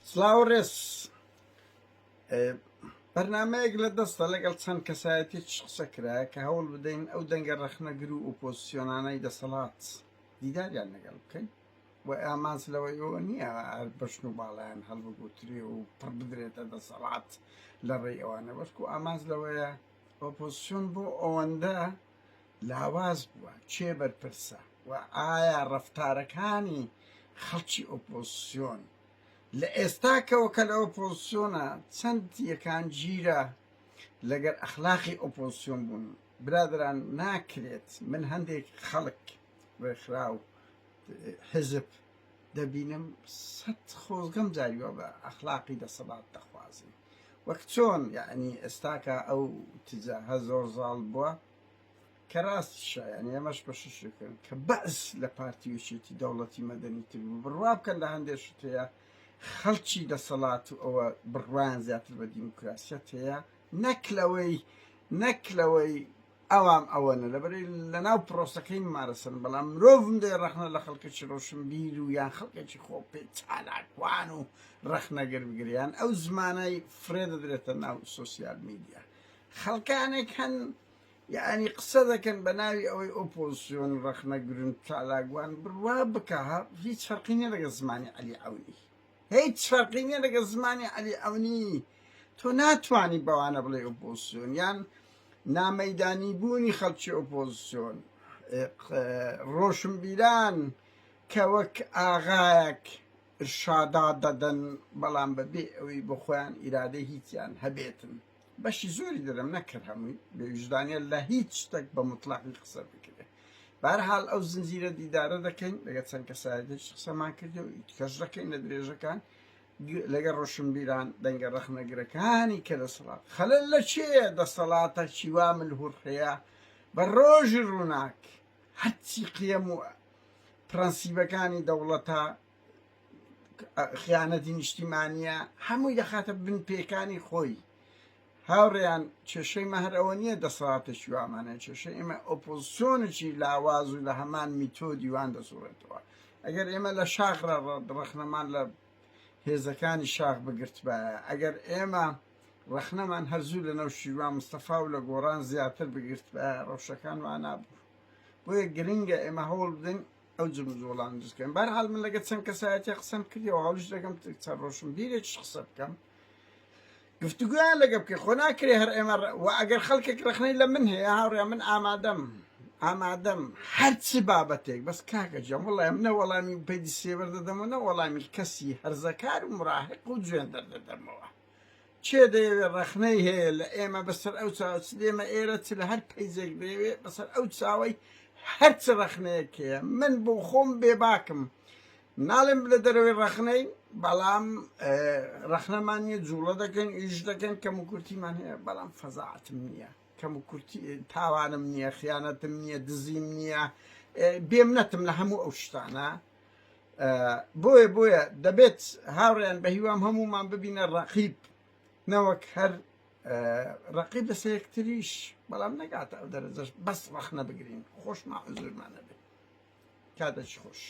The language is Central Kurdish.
سڵاو و ڕێز. بەرنامەیەک لە دەستە لەگەڵ چەند کەسایەتیەکیش قسە کرا کە هەوڵ بدەین ئەو دەنگە ڕەخنەگر و ئۆپۆزسیۆنانەی دەسەڵات دیداریان لەگەڵ بکەین و ئامانج لەوەی ئەوە نییە هەر بەشن و باڵیان هەڵبگوترێ و پڕ بدرێتە دەسەڵات لە ڕێی ئەوانە بەشکو ئامانج لەوەیە ئۆپۆزسیۆن بۆ ئەوەندە لاواز بووە کێ بەرپرسە و ئایا ڕەفتارەکانی خەڵکی ئۆپۆزسیۆن لە ئێستاکەوە کە لە ئۆپۆزسیۆنە چەند یەکانگیرە لەگەر ئەخلاقی ئۆپۆزسیۆن بوون برادران ناکرێت من هەندێک خەڵک ڕێکخراو حزب دەبینم سەد خۆزگەم جاریوە بە ئەخلاقی دەسەڵات دەخوازین وەک چۆن یعنی ئێستاکە ئەو تجاهە زۆر زاڵ بووە کە ڕاستیشە یعنی ئێمەش بە ششەکەن کە بەعس لە پارتی یەکێتی دەوڵەتی مەدەنی تر بوو بڕوا بکەن لە هەندێک شت هەیە خەڵکی دەسەڵات و ئەوە بڕوایان زیاتر بە دیموکراسیەت هەیە نەک لەوەی نەک لەوەی ئەوام ئەوەنە لەبەرەی لەناو پرۆسەکەی مارەسن بەڵام مرۆڤم دێ ڕەخنە لە خەڵکێکی ڕۆشنبیر و یان خەڵکێکی خۆ پێ چالاکوان و ڕەخنەگر بگریان ئەو زمانەی فرێ دەدرێتە ناو سۆسیال میدیا خەڵکانێک هەن یەعنی قسە دەکەن بە ناوی ئەوەی ئۆپۆزسیۆن ڕەخنەگرن چالاکوان بڕوا بکە هیچ فەرقی نییە لەگەڵ زمانی عەلی عەونی هیچ فەرقی نییە لەگەڵ زمانی عەلی عەونی تۆ ناتوانی بەوانە بڵێ ئۆپۆزسیۆن یان نامەیدانی بوونی خەڵکی ئۆپۆزسیۆن ڕۆشنبیران کە وەک ئاغایەک ئرشادات دەدەن بەڵام بەبێ ئەوەی بۆ خۆیان ئیرادەی هیچیان هەبێتن بەشی زۆری دەدەم نەکرد هەمووی بێویژدانە لە هیچ شتێک بە مطلقی قسە بکرێت بارحاڵ ئەو زنجیرە دیدارە دەکەین لەگە چەند کەسایەتێکی قسەمان کردی و کەش دەکەین لە درێژەکان لەگەڵ ڕۆشنبیران دەنگە ڕەخنەگرەکانی کە دەسەڵات خەلەل لە چێ دەسەڵاتە چیوا ملهوڕ هەیە بە ڕۆژی ڕووناک هەرچی قیەم و پرەنسیبەکانی دەوڵەتە خیانەتی نیشتیمانیە هەمووی دەخاتە بن پێکانی خۆی هاوڕێیان کێشەی مە هەر ئەوە نییە دەسەڵاتێکی وامانە کێشەی ئێمە ئۆپۆزسیۆنێکی لاواز و لە هەمان میتۆدی وان دەسوڕێتەوە ئەگەر ئێمە لە شاخ ڕەخنەمان لە هێزەکانی شاخ بگرتبایە ئەگەر ئێمە ڕەخنەمان هەرزوو لە نەوشیروان مستەفا و لە گۆڕان زیاتر بگرتبایە ڕەوشەکان وانابوو بۆیە گرنگە ئێمە هەوڵ بدەین ئەو جموجۆڵان دروست بکەین بەرحاڵ من لەگە چەند کەسایەتی قسەم کردیەوە هەوڵیش دەکەم چەند ڕۆشنبیرێکیش قسە بکەم گفتوگویان لەگە بکەین خۆ ناکرێ هەر ئێمە و ئەگەر خەڵکێک ڕەخنەی لە من هەیە هاوڕێ من ئامادەم ئامادەم هەرچی بابەتێک بەس کاکە گیان وەڵای من نە وەڵامی پەیجی سێبەر دەدەمەوە نە وەڵامی کەسی هەرزەکار و مراهق و جوێن دەردەدەمەوە کێ دەیەوێ ڕەخنەی هەیە لە ئێمە بەسەر ئەو چاوە چ دێمە ئێرە چ لە هەر پەیجێک دەیەوێ بەسەر ئەو چاوەی هەرچ ڕەخنەیەک هەیە من بۆ خۆم بێباکم ناڵێم لە دەرەوەی ڕەخنەی بەڵام ڕەخنەمان نییە جوڵە دەکەن ئیش دەکەن کەم و کورتیمان هەیە بەڵام فەزاعەتم نییە کەم و کورتی تاوانم نییە خیانەتم نییە دزیم نییە بێمنەتم لە هەموو ئەو شتانە بۆیە بۆیە دەبێت هاوڕێیان بە هیوام هەمومان ببینە ڕقیب نەوەک هەر ڕقیب لەسەر یەکتریش بەڵام نەگاتە ئەو دەرەجەش بەس ڕەخنە بگرین خۆشمان حزورمان نەبێت کاتێکی خۆش.